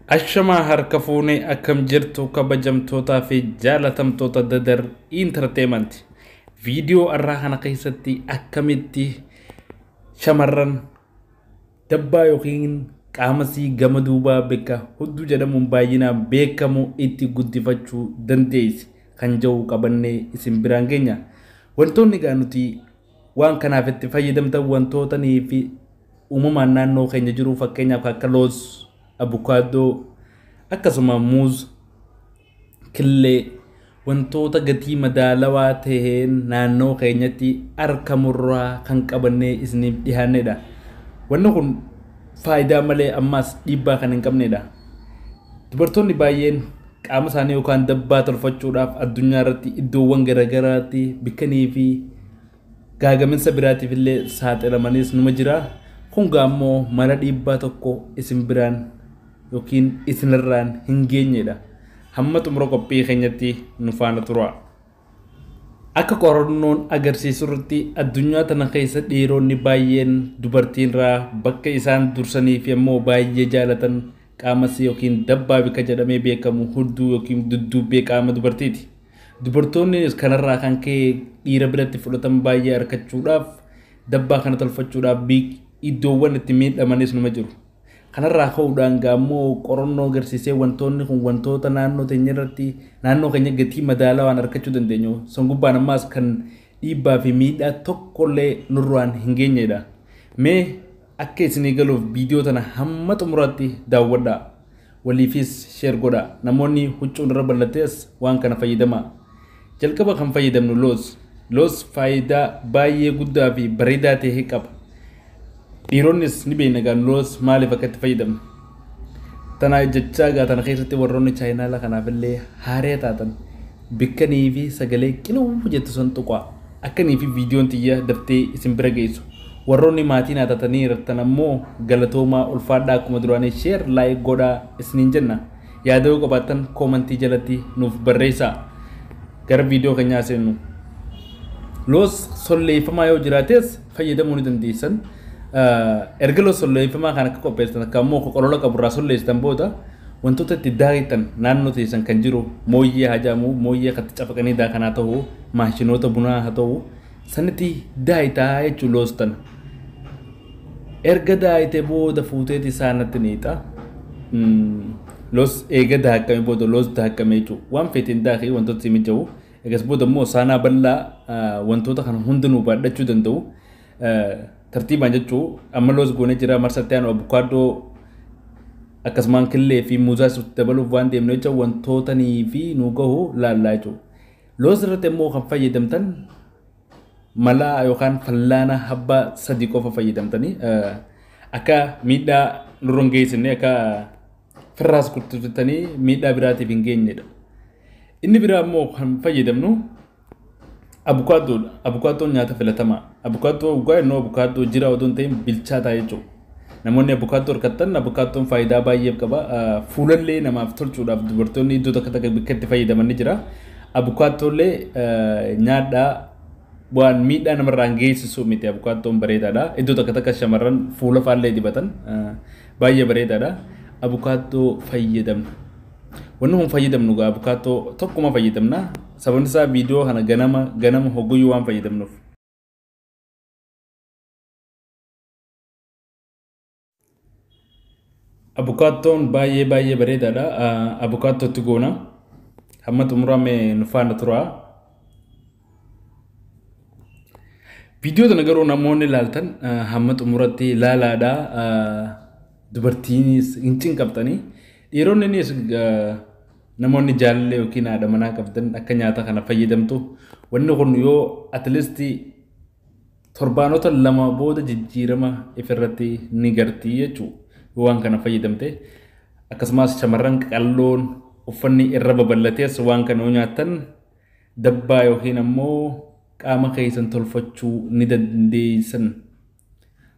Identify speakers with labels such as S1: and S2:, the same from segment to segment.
S1: Ashamaa harka fuunee akkam jirtu kabajamtootaa fi jaalatamtoota Dadar Entertainment. Viidiyoo har'aa kana keessatti akkamitti shamarran dabbaa yookiin qaama sii gama duubaa bakka hudduu jedhamuun baay'inaan beekamu itti guddifachuu dandeessi kan jedhu qabannee isin biraan geenya. Wantoonni egaa nuti waan kanaaf itti fayyadamtan wantootanii fi uumamaan naannoo keenya jiru fakkeenyaaf akka loos, abukaadoo, akkasuma muuz, killee wantoota gatii madaalawaa taheen naannoo keenyatti argamurraa kan qabannee isiniif dhiyaannedha. Wanni kun faayidaa malee ammaas dhiibbaa kan hin qabnedha. Dubartoonni baay'een qaama isaanii yookaan dabbaa tolfachuudhaaf addunyaa irratti iddoowwan garaagaraatti bikkanii fi gaagaminsa biraatiif illee saaxilamaniis numa jira. Kun ammoo mala dhiibbaa tokko isin biraan yookiin isinirraan hin geenyedha. Hamma xumura qophii keenyatti nu faana tura. Akka qorannoon agarsiisutti addunyaa tana keessa dhiironni baay'een dubartiinirraa bakka isaan dursanii fi ammoo baay'ee jaalatan qaamas yookiin dabbaa bika jedhamee beekamu hudduu yookiin dudduubbee qaama dubartiiti. Dubartoonni kanarraa kan ka'e dhiira biratti fudhatan baay'ee argachuudhaaf dabbaa kana tolfachuudhaaf iddoowwan itti miidhamanis numa jiru. Kanarraa ka'uudhaan ammoo qorannoo agarsiisee wantoonni kun wantoota naannoo keenya irratti naannoo keenya gatii madaalawaan argachuu dandeenyu. San gubbaan ammaas kan dhiibbaa fi miidhaa tokkollee nurraan hin geenyedha. Mee akka isinii galuuf viidiyoo tana hamma xumuraatti daawwadhaa. Waliifis share godhaa. Namoonni huccuun irra bal'ates waan kana fayyadamaa. Jalqaba kan fayyadamnu loos. Loos faayidaa baay'ee guddaa fi bareedaa ta'e qaba. Dhiironnis ni beekna egaa loos maaliif akka itti fayyadamnu. Tana jechaa egaa tana keessatti warroonni chaayinaala kanaaf illee haaree taatan bikkanii fi sagalee qiluu jettu san tuqaa. Akkanii fi viidiyoon xiyya daftee isin bira geessu. Warroonni maatii naa taatanii jirtan ammoo galatoomaa ulfaadhaa akkuma duraanii share like godhaa isiniin jenna. Yaada yoo qabaattan koomantii jalatti nuuf barreessaa. Gara viidiyoo keenyaa seennu. Loos solleeffamaa yoo jiraates fayyadamuu ni dandeessan. Erga loos solleeffamaa kan akka qopheessitan akka ammoo qoqolola qaburraa solleessitan booda wantoota itti daaktan naannoo teessan kan jiru mooyyee haa jedhamu mooyyee kan itti cafaqanii daakan haa ta'u maashinoota bunaa haa ta'u sanitti daayitaa jechuun loos tana. Erga daayitee booda fuuteeti isaanatti niixa. Loos eega daakamee booda loos daakamee jechuudha. Waan feeteen daakee wantoota si mijaa'u. Egas booda immoo saanaa bal'aa wantoota kana hundinuu baadhachuu danda'u. Tartiibaan jechuun amma loos goonee jira marsatti aanu abukaadoo akkasumaan killee fi muuzaas dabaluuf waan deemnu jecha wantootanii fi nu gahu laallaa jechuudha. Loos irratti immoo kan fayyadamtan mala yookaan fallaana habbaa sadii qofa fayyadamtanii akka miidhaa nurra hin geessine akka firraas kuttuttanii miidhaa biraatiif hin geenyedha. Inni biraa immoo kan fayyadamnu abukaadoodha. Abukaadoon nyaata filatamaa. Abukaadoo dhugaa innoo abukaadoo jira odoo hin ta'in bilchaataa jechuudha. Namoonni abukaadoo harkattan abukaadoon faayidaa baay'ee qaba. Fuulallee namaaf tolchuudhaaf dubartoonni iddoo takka takka bakka itti fayyadaman ni jira. Abukaadoollee nyaadhaa waan miidhaa namarraan geessisu miti abukaadoon bareedaadha. Iddoo takka takka shamarran fuula faallee dibatan baay'ee bareedaadha. Abukaadoo fayyadamna. Wanni kun fayyadamnu egaa abukaadoo tokkuma fayyadamna. Sababni isaa viidiyoo kana ganama ganama hogguyyuu waan fayyadamnuuf. Abukaadoon baay'ee baay'ee bareedaadha. Abukaadootti goona. Hamma xumurame nu faana tura. Viidiyoo kana garuu namoonni ilaaltan hamma xumuratti ilaalaadha. Dubartiinis hin cinqabtanii. Dhiironnis namoonni jaalallee yookiin haadha manaa qabdan akka nyaata kana fayyadamtu. Wanni kun yoo at least torbaanota lama booda jijjiirama ifirratti ni garti jechuudha. Waan kana fayyadamte akkasumas shamarran qalloon uffanni irra babal'ates waan kana yoo nyaattan dabbaa yookiin ammoo qaama keessan tolfachuu ni dandeessan.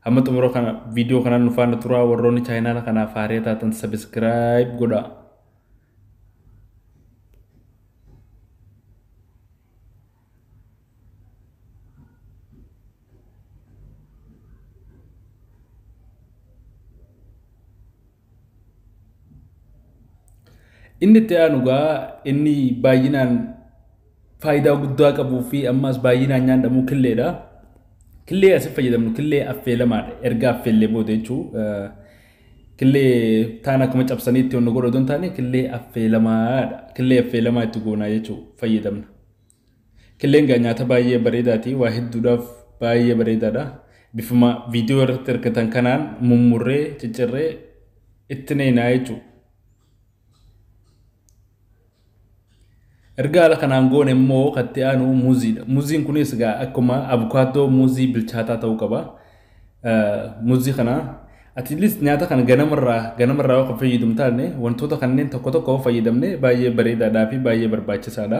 S1: Hamma xumura kana viidiyoo kanaan nu faana turaa warroonni chaayinaala kanaaf haaree taatan sabiskiraayib godhaa. Inni itti aanu gaa inni baay'inaan faayidaa guddaa qabuu fi ammas baay'inaan nyaatamu killeedha. Killee asii fayyadamnu killee affeelamaadha. Erga affeellee booda jechuudha. Killee taan akkuma cabsanii itti onnu godhu otoo hin taane killee affeelamaadha. Killee affeelamaa itti goonaa jechuudha fayyadamna. Killeen gaa nyaata baay'ee bareedaati. Waa hedduudhaaf baay'ee bareedaadha. Bifuma viidiyoo irratti argatan kanaan mummurree ciccirree itti neenaa jechuudha. Erga haala kanaan goone immoo katti aanu muuziidha. Muuziin kunis egaa akkuma avukaaddoo muuzii bilchaataa ta'uu qaba. Muuzii kana at least nyaata kana ganamarraa yoo kan fayyadamu taane wantoota kanneen tokko tokko fayyadamne baay'ee bareedaadhaa fi baay'ee barbaachisaadha.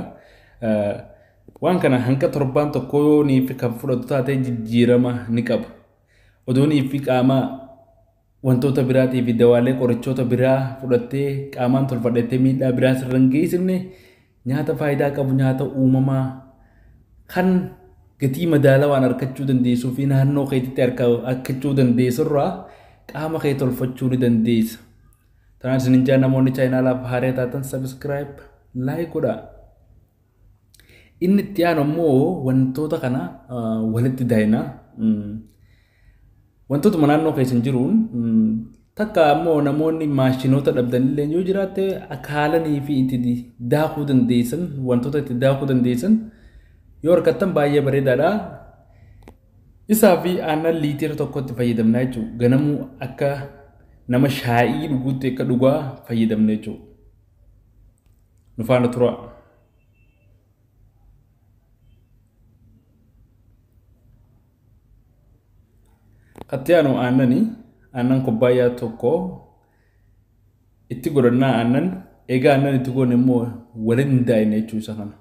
S1: Waan kana hanga torbaan tokko yoo niif kan fudhatu taate jijjiirama ni qaba. Odoo niif qaama wantoota biraatii fi dawaalee qorichoota biraa fudhattee qaamaan tolfadhattee miidhaa biraa sirra hin geessifne nyaata faayidaa qabu nyaata uumamaa kan gatii madaalawaan argachuu dandeessuu fi naannoo keetitti argachuu dandeessurraa qaama kee tolfachuu ni dandeessa. Tanaan isin jaa namoonni chaayinaalaaf haaraa taatan subscribe like godhaa. Inni itti aanu immoo wantoota kana walitti daayina. Wantootuma naannoo keessan jiruun takka ammoo namoonni maashinoota dhabdanillee yoo jiraatte akka haalanii fi itti daakuu dandeessan wantoota itti daakuu dandeessan yoo argattan baay'ee bareedaadha. Isaa fi aannan liitira tokkotti fayyadamna jechuudha. Ganamuu akka nama shaayii dhuguutti akka dhugaa fayyadamna jechuudha. Nu faana turaa. Katti aanu aannanii aannan kubbaayyaa tokko itti godhannaa aannan egaa aannan itti goone immoo waliin hin daayine jechuu isa kana.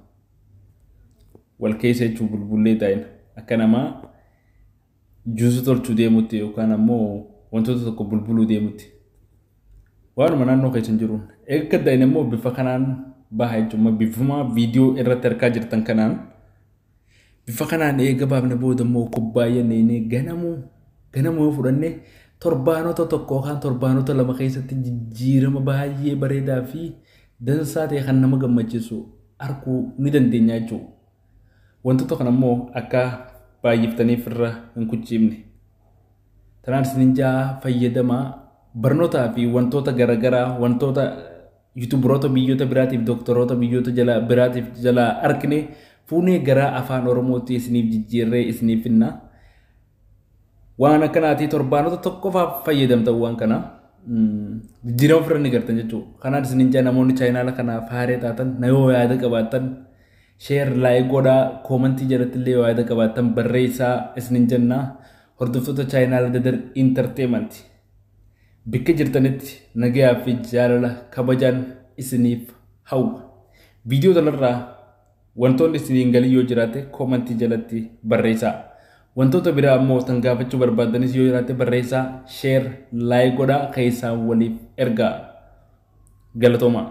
S1: Wal keessa jechuu bulbullee daayina. Akka namaa juusii tolchuu deemutti yookaan ammoo wantoota tokko bulbuluu deemutti. Waanuma naannoo keessa hin jiruun. Egaa akka daayine immoo bifa kanaan baha jechuudha. Bifuma viidiyoo irratti argaa jirtan kanaan. Bifa kanaan eega baafne booda immoo kubbaayyaa neenee ganamuu yoo fudhanne torbaanota tokko yookaan torbaanota lama keessatti jijjiirama baay'ee bareedaa fi dansaa ta'e kan nama gammachiisu arguu ni dandeenya jechuudha. Wantoota kana immoo akka baay'iftaniif irra hin kuchiifne. Tanaan isin jaa fayyadamaa barnootaa fi wantoota garaagaraa wantoota yuutuubaroota biyyoota biraatiif doktoroota biyyoota biraatiif jalaa argine fuunee gara afaan Oromootti isiniif jijjiirree isiniif finna. Waan akkanaatii torbaanota tokkofaaf fayyadamtan waan kana jijjiirama ofirra ni gartan jechuudha. Kanaan isin jaa namoonni chaayinaala kanaaf haaree taatan na yoo yaada qabaattan share like godhaa koomantii jalatti illee yoo yaada qabaattan barreessaa isin jenna. Hordoftoota chaayinaala Dadar Entertainment bakka jirtanitti nagayaa fi jaalala kabajaan isiniif hawwa. Viidiyoo kanarraa wantoonni isiniin galii yoo jiraate koomantii jalatti barreessaa. Wantoota biraa ammoo tan gaafachuu barbaadanis yoo jiraate barreessaa share like godhaa keessaa waliif ergaa. Galatoomaa.